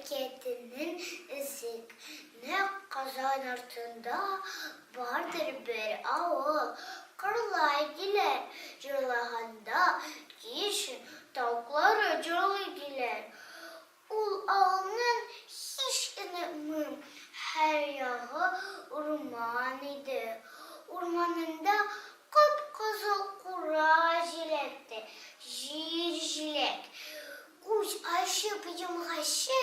Әкиятенең өзек. Нәкъ Казан артында бардыр бер авыл, Кырлай диләр, җырлаганда кичен тавыклары җырлый диләр. Ул авылның һич онытмыйм, һәр ягы урман иде. Урманында кып-кызыл кура җиләк тә, җир җиләк. Күз ачып йомганчы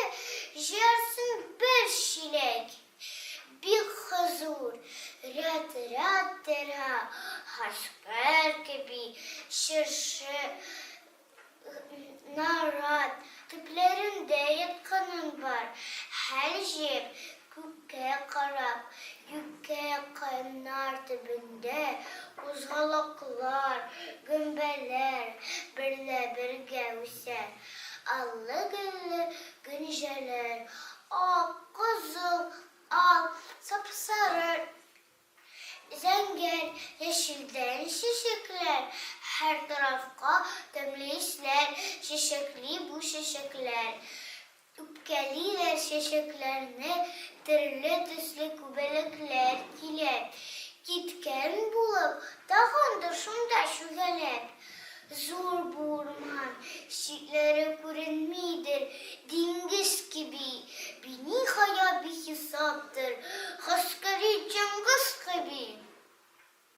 җыярсың бер чиләк. Бик хозур, рәт-рәт тора, гаскәр кеби чыршы, нарат төпләрендә ятканың бар. Хәл җыеп, күккә карап, юкә каеннар төбендә кузгалаклар, гөмбәләр берлә бергә үсә. Аллы-гөлле гөнҗәләр, ак, кызыл, ал, сап-сары, Зәңгәр, яшелдән чәчәкләр, Һәр тарафка тәмле исләр Чәчәкли бу чәчәкләр. Үпкәлиләр чәчәкләрне Төрле төсле күбәләкләр Килә, киткән булып, Тагын да шунда чүгәләп. Зур бу урман, чикләре күренмидер, диңгез кеби, биниһая бихисаптыр, гаскәри Чыңгыз кеби.